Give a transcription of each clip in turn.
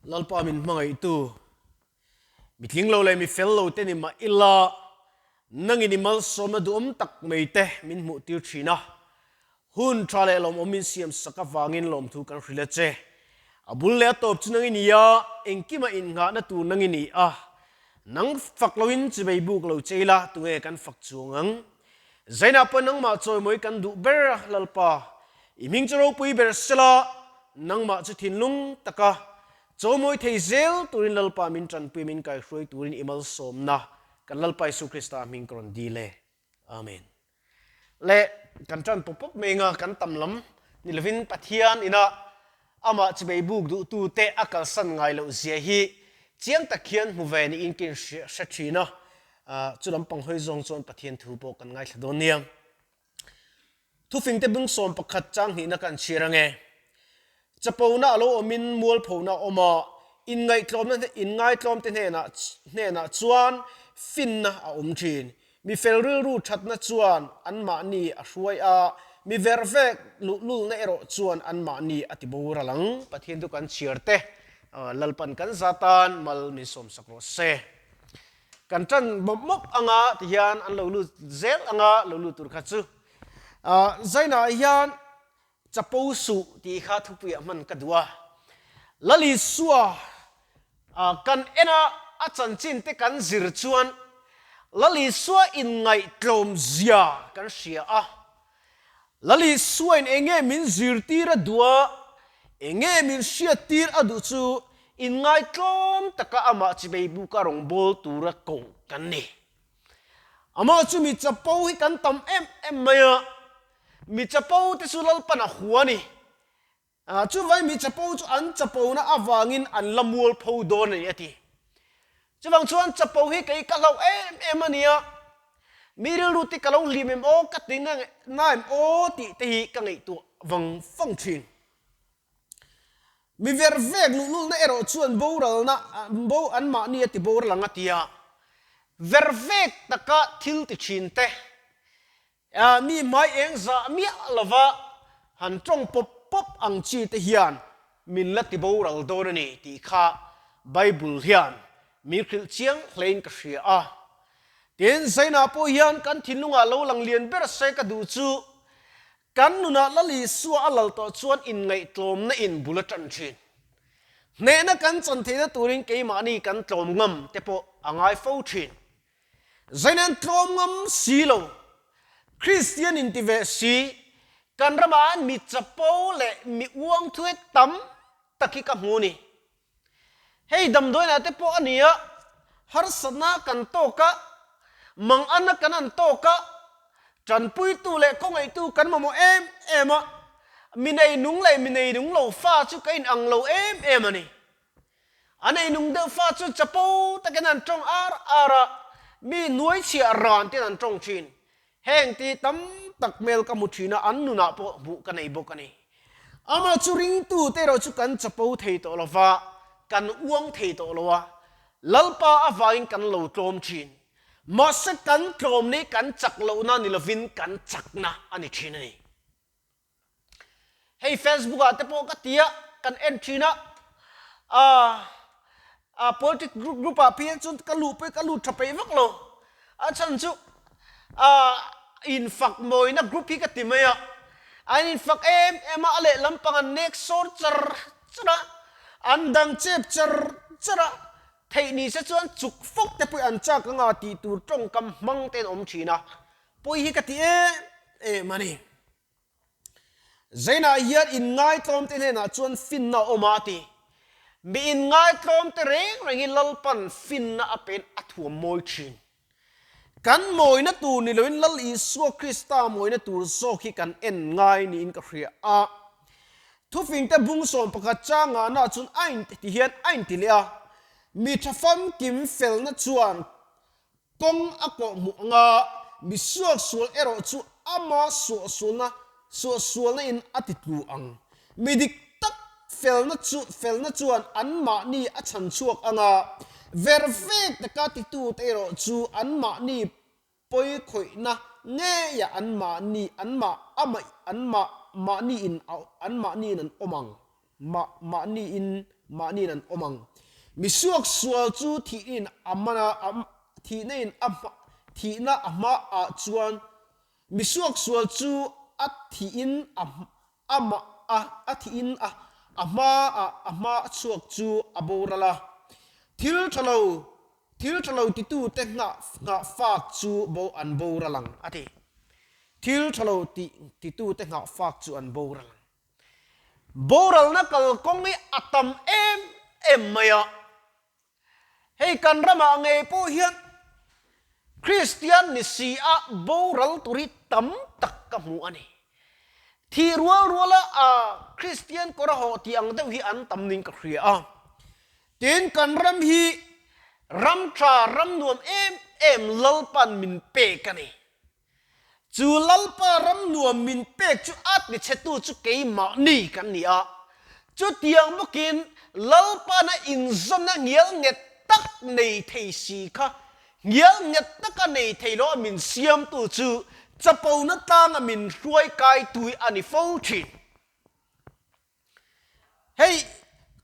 Lalpa min hmangaihtu, mi tling lo leh mi fel lo te ni mah ila, nangin i malsawmna duhawm tak mai te min hmuh tir thin a. Hun tha leh lawmawm min siam sak avangin lawmthu kan hrilh a che. A bul leh a tawp chu nang i ni a, engkima innghahna tur nang i ni a. Nang fak loin chibei buk lo che ila, tunge kan fak chuang ang? Zainah pawh nangmah chawimawi kan duh ber a, Lalpa, i hming chu ropui ber sela, nangmah chu thinlung taka chawimawi thei zel turin Lalpa min tanpui min kaihruai turin i malsawmna kan Lalpa Isu Krista hming ka rawn dil e. Amen. Le kan tan pawp pawp mai anga kan tam lam ni lovin Pathian ina amah chibei buk duhtu te a kalsan ngai loh zia hi chiang tak hian hmu ve niin ka inhria hre thin a, chu lampang hawi zawng chuan Pathian thu pawh kan ngaithla dawn nia. Thufing te bung 11 chang hnihna kan chhiar ange. Chapona a lo awmin mualphona a awm a, inngaihtlawmna inngaitlawmte hnenah hnenah chuan finna a awm thin. Mi fel rilru thatna chuan anmahni a hruai a, mi vervek luhlulna erawh chuan anmahni a ti boral ang. Pathian chu kan chhiar te, Lalpan kan za tan mal min sawmsak rawh se. Kan tan mawp mawp anga tihian an lo lut zel anga lo lut tur kha chu. Zainah hian Chapo suh tih kha thupuiah hman ka duh a. Lal Isua kan en a, a chanchin te kan zir chuan Lal Isua inngaihtlawm zia kan hria a. Lal Isuain enge min zirtir a duh a, enge min hriattir a duh chu inngaihtlawm taka amah chibei buka rawngbâwl tura koh kan ni. Amah chu mi chapo hi kan tam em em mai a, mi chapo te chu Lalpan a hua a ni. Chuvai mi chapo chu an chapona avangin an la mual pho dawn a ni a ti. Chuvang chuan chapo hi kei ka hlauh em em a nia, mi rilru te ka lo hlim em aw, ka ti na em aw tih te hi ka ngaihtuah vang vang thin. Mi ver vek luhlulna erawh chuan boralna bo anmahni a ti boral ang a ti a, ver vek taka thil ti thin te, mi hmai eng zah miah lova han tawng pawp pawp ang chi te hian min la ti boral dawn a ni tih kha Bible hian min hrilh chiang hlein ka hria a. Tin, Zainah pawh hian kan thinlungah lo lang lian ber se ka duh chu Kan nunah Lal Isua a lal tawh chuan inngaihtlawmna in bul a tan thin. Hnehna kan chan theihna turin keimahni kan tlawm ngam te pawh a ngai fo thin. Zainen tlawm ngam si lo, Kristian inti ve si, kan ramah mi chapo leh mi uangthuai tam tak hi ka hmu ni. Hei damdawiinah te pawh a ni a, harsatna kan tawk a, manganna kan an tawk a, tanpuitu leh khawngaihtu kan mamawh em em a, mi nei nung leh mi nei nung lo fa chu ka inang lo em em a ni. A nei nung deuh fa chu chapo takin an tawng ar ar a, mi hnuaichhiah ran ten an tawng thin. Heng ti tam tak hmel ka hmu thin a, an nunah pawh hmuh ka nei bawk a ni. Amah chu ringtute erawh chu kan chapo thei tawh lo va, kan uang thei tawh lo a, Lalpa avangin kan lo tlawm thin. Mahse kan tlawm ni kan chak lohna ni lovin kan chakna a ni thin a ni. Hei Facebook ah te pawh ka ti a, kan en thin a, ah politic group group ah phei chuan ka luh pawh ka lut tha peih vak lo, a chhan chu ah infak mawina group hi ka ti mai a, an infak em em a, a lehlam pang an nek sawr char char a, an dang chep char char a, theih ni se chuan chuk fawk te pawh an chak anga tih tur tawngkam hmang te an awm thin a, pawi hi ka ti em em a ni. Zainah hian inngaitlawmte hnenah chuan finna a awm a ti. Mi inngaitlawmte reng rengin Lalpan finna a pen a thuam mawi thin. Kan mawina tur ni loin Lal Isua Krista mawina tur zawk hi kan en ngai niin ka hria a. Thufingte bung 11 changah na chuan a in ti hian a inti leh a, Mi tha famkim felna chuan Kawng a kawhhmuh anga mi suaksual erawh chu ama suahsualna suahsualna in a ti tlu ang. Mi dik tak felna chu felna chuan anmahni a chhan chhuak anga vervek taka titute erawh chu anmahni pawi khawihna ngeiah anmahni anmah amah anmah mahni in anmahni in an awm ang. Mah mahni in. mahniin an awm ang. Mi suaksual chu thihna in a man a, thihna in a thihna a hma ah chuan mi suaksual chu a thihin a amah a a thihin a a hma ah a hma chhuak chu a boral a. Thil tha lo thil tha lo titu te nghah nghah fak chu bo an boral ang a ti. Thil tha lo ti titu te nghah fak chu an boral ang. Boralna kalkawng hi a tam em em mai a. Hei kan ramah ngei pawh hian Kristian ni si a boral tur hi tam tak ka hmu a ni. Thih rual ruala a Kristian kawr a hawh tih ang deuh hi an tam ning ka hria a. Tin, kan ram hi ram tha, ram nuam em em Lalpan min pek a ni. Chu Lalpa ram nuam min pek chu a tichhetu chu keimahni kan ni a. Chutiang bawkin Lalpana inzawmna ngial nghet tak nei thei si kha ngial nghet taka nei thei lo a min siamtu chu chapona tlanga min hruai kaitui a ni fo thin. Hei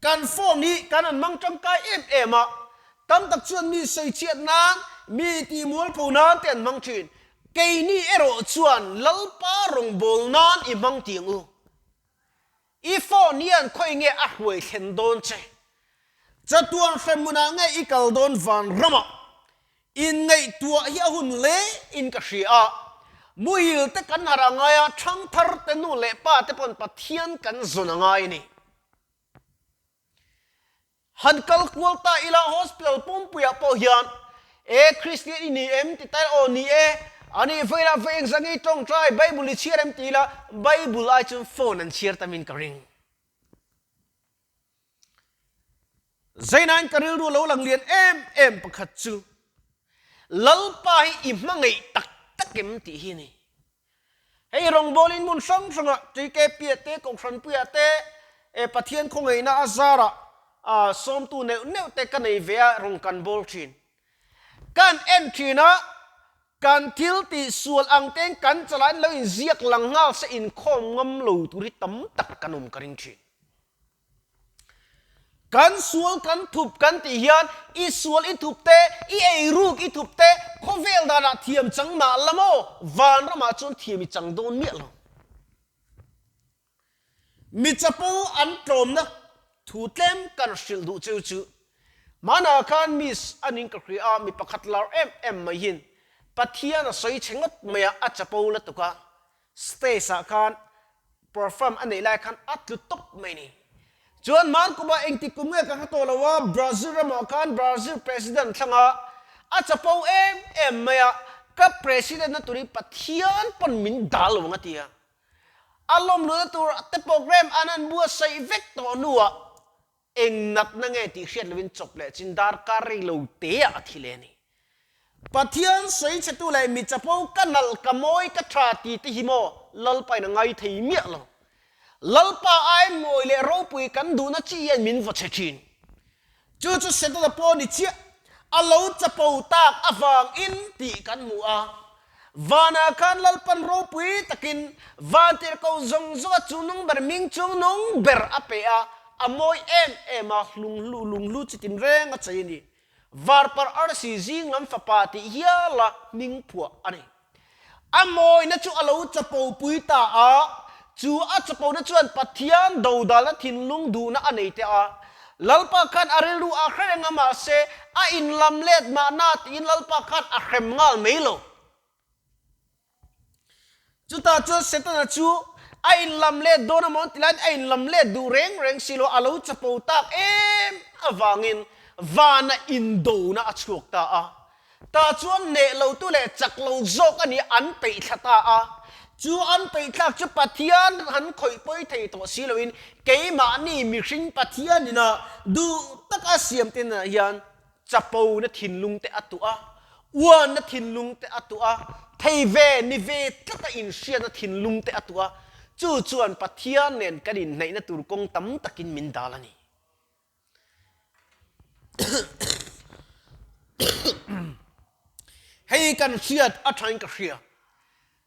kan phone hi kan han hmang tangkai em em a, tam tak chuan mi sawichhiat nan, mi tih mualpho nan te an hmang thin. Keini erawh chuan Lalpa rawngbâwl nan i hmang tih ang u. I phone hian khawi nge a hruai thlen dawn che? Chatuan hremhmunah nge i kal dawn vanramah? Inngaihtuah hi a hun hle in ka hria a, muhil te kan harh a ngai a, thangthar te nu leh pa te pawn Pathian kan zawn a ngai a ni. Han kal kual ta ila hospital pumpuiah pawh hian e Kristian i ni em ti ta ila aw ni e, ani vawilah vawi engzah nge i tawngtai Bible i chhiar em ti ila Bible ai chuan phone an chhiar tamin ka ring. Zainain ka rilru lo lang lian em em pakhat chu Lalpa hi i hmangaih tak tak em tih hi a ni. Hei rawngbawlin hmun hrang hrangah TKP-ah te, Kohhranpuiah te, e Pathian khawngaihna a zarah a sawmtu neuh neuh te ka nei ve a rawn kan bawl thin. Kan en thin a, kan thil tih sual ang tein kan chalain lo inziak lang nghal se inkhawm ngam lo tur hi tam tak kan awm ka ring thin. Kan sual kan thup kan tih hian i sual i thup te, i eiruk i thup te, khawvel danah thiam chang mah la maw? Vanramah chuan thiam i chang dawn miah lo. Mi chapo an tlawmna thu tlem kan hrilh duh cheu chu hmanah khan miss a ning ka hria a, mi pakhat lar em em mai hin Pathian a sawi chhe ngawt mai a, a chapo lutuk a, Stage ah khan perform a neih lai khan a tlu tawp mai ni. Chuan Markuma engtik kum nge ka hre tawh lo a, Brazil ramah khan Brazil President thlanga a chapo em em mai a, ka President na tur hi Pathian pawn min dal lo ang a ti a. A lawmluhna tur te program an han buatsaih vek tawh hnuah Eng natna nge tih hriat lovin chawp leh chin darkar rei lo te ah a thi leh a ni. Pathian sawi chhetu leh mi chapo ka nalh ka mawi ka tha ti te hi maw Lalpa in a ngai thei miah lo. Lalpa ai mawi leh ropui kan duhna chi hian min vaw chhe thin. Chu chu Setana pawh ni chiah a lo chapo tak avang in tih kan hmu a. Vanah khan Lalpan ropui takin vantirhkoh zawng zawnga chungnung ber hming chungnung ber a pe a, a mawi em em a, hlunghlu lunghlu chi tinreng a chei a ni. Varpar arsi zing lam fapa tih hiala hming phuah a ni. A mawina chu a lo chapopui ta a, chu a chapona chuan Pathian dodalna thinlung duhna a nei teh a. Lalpa khan a rilru a hre reng a mahse a inlam let mahna tiin Lalpa khan a hrem nghal mai lo. Chutah chuan Setana chu a inlam let dawn amaw an ti laiin a inlam let duh reng reng si lo, a lo chapo tak em avangin vana indona a chhuak ta a. Tah chuan hneh lotu leh chak lo zawk a nih an peih thla ta a. Chu an peih thlak chu Pathian han khawih pawi thei tawh si loin keimahni mihring Pathianin a duh taka siam te hnenah hian chapona thinlung te a tuah a, uanna thinlung te a tuah a, thei ve ni ve tlata inhriatna thinlung te a tuah a, chu chuan Pathian nen kan inhnaihna tur kawng tam takin min dal a ni. Hei kan hriat a thain ka hria.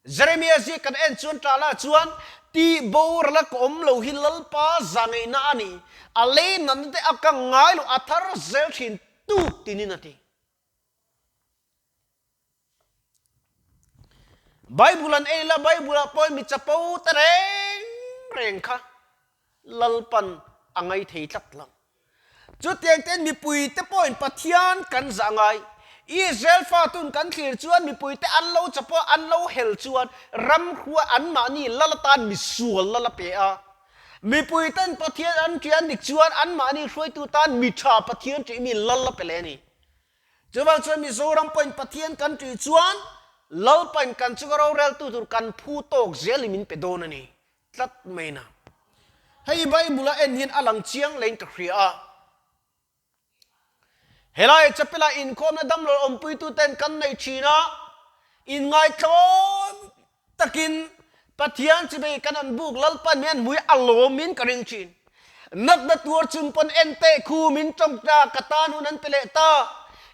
Jeremia ziak kan en chuan Tala chuan, Tih boral a ka awm lo hi Lalpa zangaihna a ni, a lei natna te a kang ngai lo, a thar zel thin tuk tinin a ti. Bible an ei la, Bible ah pawhin mi chapo ta reng reng kha Lalpan a ngai thei tlat lo. Chutiang ten mipuite pawhin Pathian kan zah ngai. Israel fatun kan thlir chuan mipuite an lo chapo a, an lo hel chuan ramhrua anmahni lal atan misual lal a pe a. Mipuiten Pathian an ṭian dik chuan anmahni hruaitu tan mi ṭha Pathian ṭihmi lal a pe leh a ni. Chuvang chuan Mizoram pawhin Pathian kan ṭih chuan Lalpain kan chunga roreltu tur kan phu tawk zelin min pe dawn a ni. Tlat mai na. Hei Bible a en hian a lang chiang lein ka hria a. Helai chapel ah inkhawmna damlo awmpuitu ten kan nei thin a, inngaitlawn takin Pathian chibei kan an buk Lalpan hian hmui a lawmin ka ring thin. Natna tuar chung pawn en teh khu min tawng ta, ka tan hun an pe leh ta,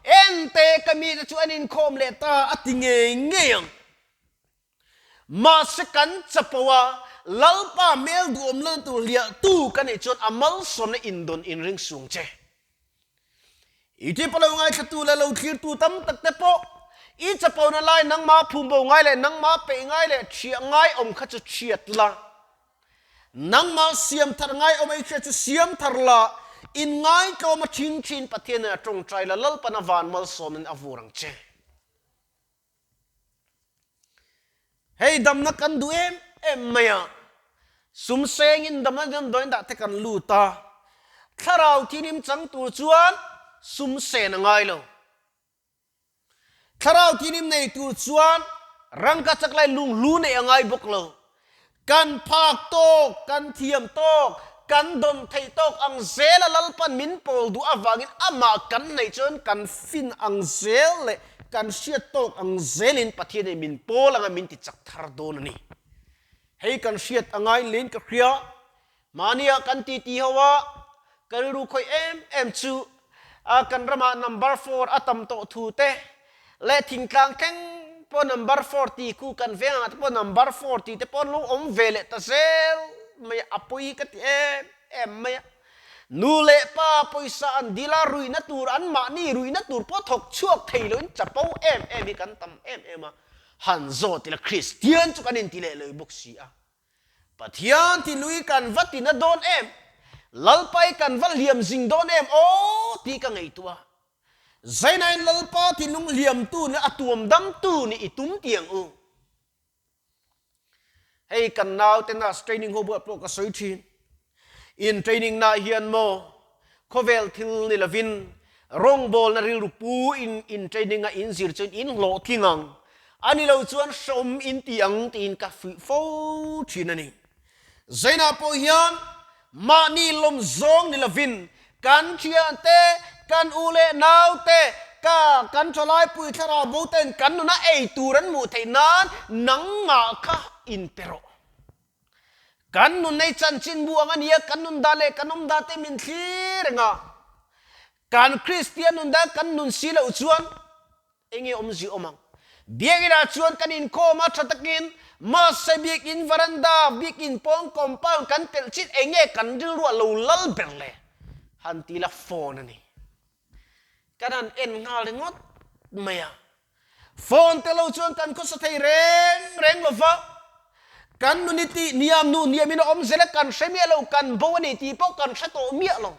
en teh ka mite chu an inkhawm leh ta a ti ngei ngei ang. Mahse kan chapo a, Lalpa hmel duhawm lana tur hliahtu ka nih chuan a malsawmna indawn inring sung che. I tip a lo ngaithlatu leh lo thlirtu tam tak te pawh i chapona lai nangmah phumbo ngai leh nangmah peih ngai leh thiah ngai awm kha chu thiat la. Nangmah siam thar ngai awm ei hria chu siam thar la, in ngaitlawm a thin thin Pathian in a tawngtai la, Lalpan a van malsawmin a vur ang che. Hei damna kan duh em em mai a, sum sengin damna damdawiin dah te kan lut a, thlarau thinim chang tur chuan sum sen a ngai lo. Thlarau thinim nei tur chuan rangka chak lai lunghlu neih a ngai bawk lo. Kan phak tawk, kan thiam tawk, kan dawn theih tawk ang zela Lalpan min pawl duh avangin amah kan neih chuan kan fin ang zel leh kan hriat tawk ang zelin Pathianin min pawl anga min ti chak thar dawn a ni. Hei kan hriat a ngai lein ka hria. Mahnia kan titi ho a, ka rilru khawih em em chu kan ramah number four a tam tawh thu te leh thingtlang thleng pawh number four ti khu kan veng angah te pawh number four ti te pawh an lo awm ve leh ta zel mai a, a pawi ka ti em em mai a. Nu leh pa pawisa an dil a, ruihna tur anmahni ruihna tur pawh thawk chhuak thei loin chapo em em hi kan tam em em a, han zawt ila Kristian chu kan inti leh lo bawk si a. Pathian ti lui kan va tina dawn em? Lalpai kan va hliam zing dawn em aw tih ka ngaihtuah a. Zainain Lalpa thinlung hliamtu nih a tuam damtu nih i tum ti ang u. Hei kan naute nurse training ho buah pawh ka sawi thin. In training na hian maw khawvel thil ni lovin rawngbawlna rilru pu in in training a in zir chuan in hlawhtling ang a ni lo chuan hreawm in ti ang tiin ka fuih fo thin a ni. Zainah pawh hian mahni lawm zawng ni lovin kan thiante, kan u leh naute, ka kan thalaipui thlarau bo ten kan nuna ei tur an hmuh theih nan nangmah kha in pe rawh. Kan nun nei chanchin bu ang a nia, kan nun dan leh kan awm dan te min thlir reng a. Kan Kristian nun dan kan nun si loh chuan eng nge awmzia awm ang? Biakinah chuan kan inkhawm a tha takin, mahse biakin varanda, biakin pawn compound kan pelh chin eng nge kan rilruah lo lal ber le? Han ti la phone a ni. Kan han en nghal ringawt mai a. Phone te lo chuan kan khawsa thei reng reng lo va, kan nun i tih hniam nu hniamin a awm zel a, kan hre miah lo, kan bo a ni tih pawh kan hre tawh miah lo.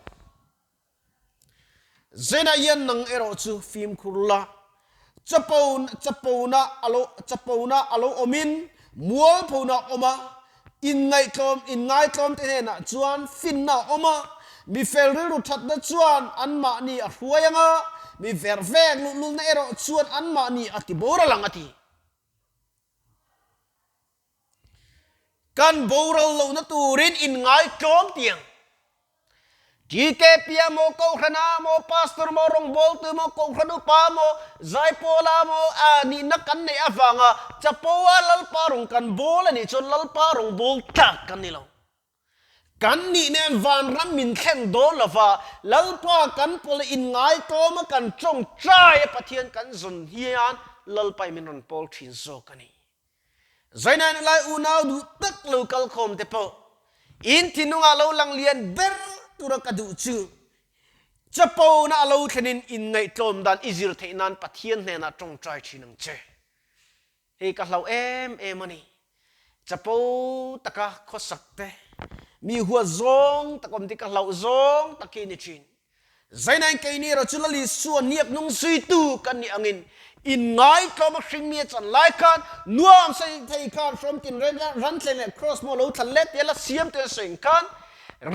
Zenah hian nang erawh chu fimkhur la, chapo chapona a lo chapona a lo awmin mualphona a awm a, Inngaihtlawm, inngaitlawm te hnenah chuan finna a awm a, mi fel rilru thatna chuan anmahni a hruai ang a, mi vervek luhlulna erawh chuan anmahni a ti boral ang a ti. Kan boral lohna turin inngaitlawm tiang. TKP a maw, Kohhran a maw, Pastor maw, rawngbawltu maw, Kohhran upa maw, Zaipawla maw, a nihna kan neih avanga chapo a Lalpa rawng kan bawl a nih chuan Lalpa rawng bawl tlak kan ni lo. Kan nih nen vanram min thlen dawn lova, Lalpa kan pawlh inngaitawm a kan tawngtai a Pathian kan zawn hian Lalpa in min rawn pawl thin zawk a ni. Zainain lai unau duh tak lo kal khawm te pawh in thinlungah lo lang lian ber tura ka duh chu chapona a lo thlenin inngaihtlawm dan i zir theih nan Pathian hnenah tawngtai thin ang che. Hei ka hlauh em em a ni. Chapo taka khawsak te, mi huat zawng tak awm te ka hlauh zawng tak hi a ni thin. Zainain keini erawh chu Lal Isua hniak nung zuitu kan nih angin inngaitlawm a hringmi a chan lai khan nuam sawi thei khan hrawm tin reng khan ranthleng leh kraws maw lo thlan let tia la siam te a sawi khan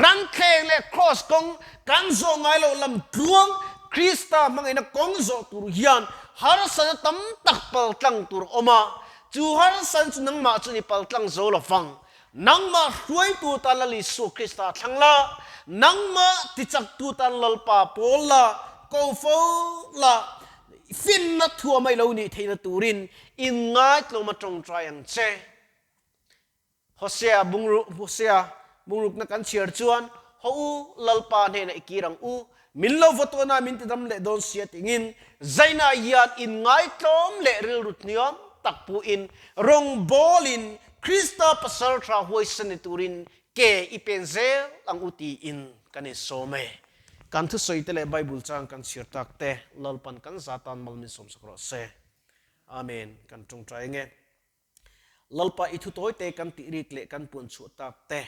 ranthleng leh kraws kawng kan zawh ngai loh lam tluang Krista hmangaihna kawng zawh tur hian harsatna tam tak paltlang tur a awm a, chu harsatna chu nangmah chu ni paltlang zo lovang. Nangmah hruaitu tan Lal Isua Krista thlang la, nangmah tichaktu tan Lalpa pawl la, ko fo la, finna thuama i lo nih theihna turin inngaithlawm a tawngtai ang che. Hosea bungruk Hosea bungrukna kan chhiar chuan, Haw u, Lalpa hnenah i kir ang u, min lo vaw tawna min tidam leh dawn sia tingin Zaina hian inngaitlawm leh rilru hniam tak puhin rawngbawlin Krista pasal tha huaisen ni turin ke i pen zel ang u tiin kan insawm e. Kan thusawi te leh Bible chang kan chhiar tak te Lalpan kan za tan mal min sawmsak rawh se. Amen. Kan tawngtai ange. Lalpa i thu tawi te kan tih rik leh kan puan chhuah tak te,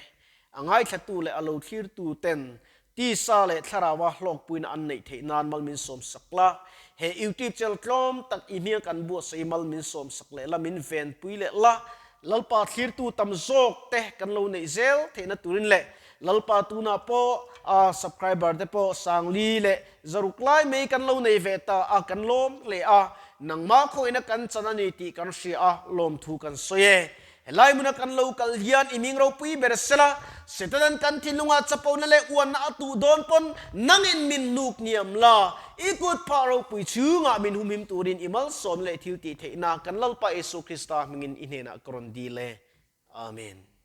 a ngaithlatu leh a lo thlirtu ten tisa leh thlaraua hlawkpuina an neih theih nan mal min sawm sak la, he YouTube channel tlawm tak i hming kan buatsaih mal min sawm sak leh la, min venpui leh la, Lalpa thlirtu tam zawk te kan lo neih zel theihna turin leh Lalpa tunah pawh a subscriber te pawh Sangli leh Zaruk lai mai kan lo nei ve ta a, kan lawm hle a, nangmah khawina kan chan a ni tih kan hria a, lawmthu kan sawi e. Helai hmuna kan lo kal hian i ming ropui ber sela, Setanan kan thinlungah chapona leh uanna a tuh dawn pawn nangin min hnuk hniam la, i kut phah ropui chhungah min humhim turin i malsawm leh thil tih theihna kan Lalpa Isua Krista hmingin i hnenah ka rawn dil e. Amen.